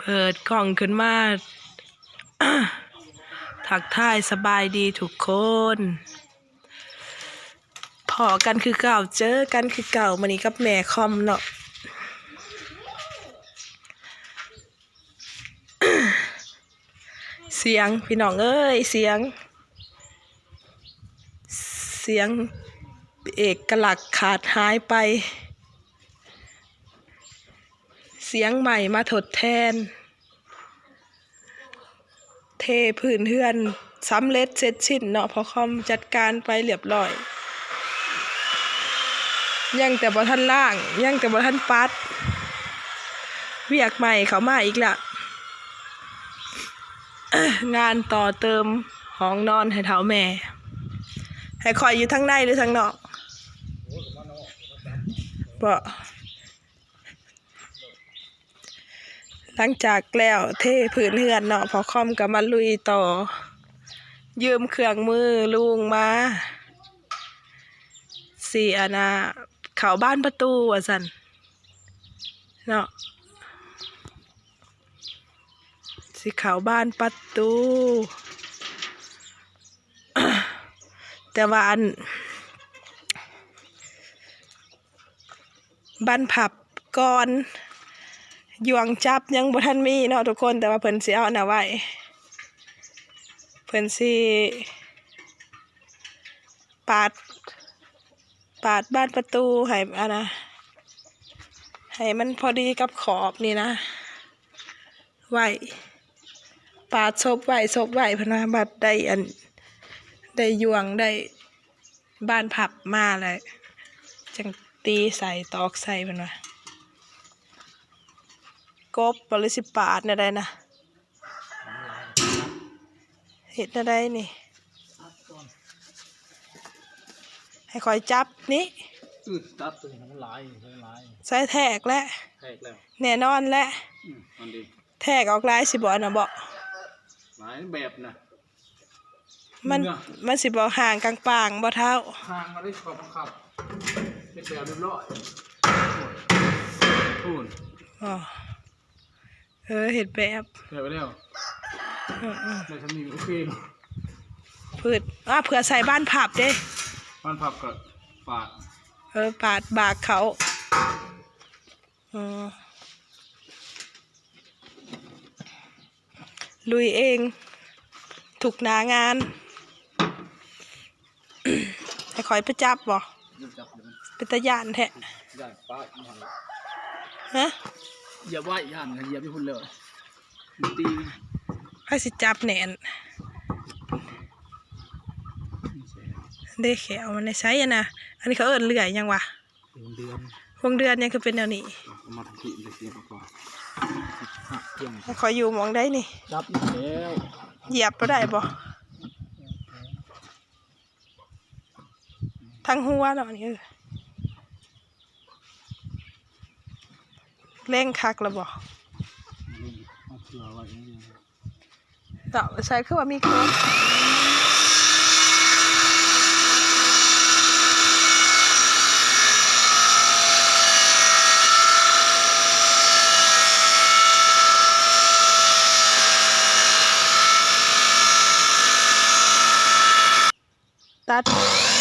ເປີດກ້ອງຂຶ້ນມາ ທັກທາຍສະບາຍດີທຸກຄົນ. ພໍ້ກັນຄືເກົ່າ ເຈີກັນຄືເກົ່າ ມື້ນີ້ກັບແມ່ຄອມເນາະ. ສຽງ ພີ່ນ້ອງເອີຍ ສຽງ ສຽງເອກະລັກຂາດຫາຍໄປ ສຽງໄມ້ມາທົດແທນ. ເທພື້ນເຮືອນສຳເລັດເສັດສິ້ນເນາະ ພໍ່ຄອມຈັດການໄປລຽບລ້ອຍ ຍັງແຕ່ບໍ່ທັນລ້າງ ຍັງແຕ່ບໍ່ທັນປັດ ວຽກໃໝ່ເຂົ້າມາອີກລະ ງານຕໍ່ເຕີມຫ້ອງນອນໃຫ້ເຖົ້າແມ່. ໃຫ້ຂ້ອຍຢູ່ທາງໃນ ຫຼື ທາງນອກ? ບໍ່. ຫຼັງຈາກແລ້ວເທພື້ນເຮືອນເນາະ ພໍ່ຄອມກໍມາລຸຍຕໍ່ ຢືມເຄື່ອງມືລຸງມາ ຊິ ອັນນ່າ ເຂົ້າບານປະຕູວ່າຊັ້ນເນາະ ຊິເຂົ້າບານປະຕູ ແຕ່ວ່າອັນ ບານພັບກ່ອນ ຢ່ວງຈັບຍັງບໍ່ທັນມີເນາະທຸກຄົນ ແຕ່ວ່າເພິ່ນຊິເອົາອັນນັ້ນໄວ້ ເພິ່ນຊິປາດ ປາດບານປະຕູໃຫ້ອັນນ່າ ໃຫ້ມັນພໍດີກັບຂອບນີ້ນະ ໄວ້ ປາດສົບໄວ້ ສົບໄວ້ ເພິ່ນວ່າ ບັດໄດ້ອັນ ໄດ້ຢ່ວງ ໄດ້ ບານພັບມາແລ້ວ ຈັ່ງຕີໃສ່ ຕອກໃສ່ ເພິ່ນວ່າ. ກົບບໍ່ ຫຼື ຊິປາດແນວໃດນະ? ເຮັດແນວໃດນີ້? ໃຫ້ຂ້ອຍຈັບນີ້? ອື ຈັບໂຕນີ້ ມັນຫຼາຍ ມັນຫຼາຍ. ໃສ່ແທກແຫຼະ ແທກແລ້ວ ແນ່ນອນແຫຼະ. ອື ອັນດີ ແທກອອກຫຼາຍຊິບໍ່ ອັນນະບໍ່? ຫຼາຍແບບນະ ມັນ ມັນຊິບໍ່ຫ່າງກາງປາງບໍ່ເຖົ້າ? ຫ່າງມາໄດ້ຂອບມັນຄັບ ເຮັດແບບຮຽບຮ້ອຍ. ໂອ້ຍ ພຸ້ນ ອໍ ເອີ ເຮັດແບບ ແບບໄປແລ້ວ. ເອີໆ ໄດ້ສ່ຳນີ້ໂອເຄ. ເພື່ອ ອ່າ ເພື່ອໃສ່ບານພັບເດ້ ບານພັບກໍປາດ ເອີ ປາດບາກເຂົ້າ. ເອີ ລຸຍເອງທຸກໜ້າງານ. ໃຫ້ຂ້ອຍໄປຈັບບໍ່? ຈັບ ເປັນຕາຢ້ານແທ້. ຢ້ານປາດຢູ່ຫັ້ນລະ. ຮະ? ຢຽບໄວ້ ຢ້ານຢຽບຢູ່ພຸ້ນເລີຍ ມັນຕີ. ໃຜຊິຈັບແໜ້ນເດ້? ແຂ້ວມັນໃນໃສຫັ້ນນະ? ອັນນີ້ເຂົາເອີ້ນເລື່ອຍຫຍັງວະ? ວົງເດືອນ ວົງເດືອນຫຍັງຄືເປັນແນວນີ້? ເອົາມາທັງທີ່ເລີຍ ເສຍກ່ອນ ໃຫ້ຂ້ອຍຢູ່ໝ່ອງໃດນີ້? ຈັບແລ້ວ ຢຽບບໍ່ໄດ້ບໍ່? ທັງຫົວເນາະນີ້ ເອີ ເລັງຄັກແລ້ວບໍ່? ເອົາເສື້ອໄວ້ຢ່າງດຽວ. ເຈາະໃສ່ ຄືວ່າມີໂຄງ ຕັດ.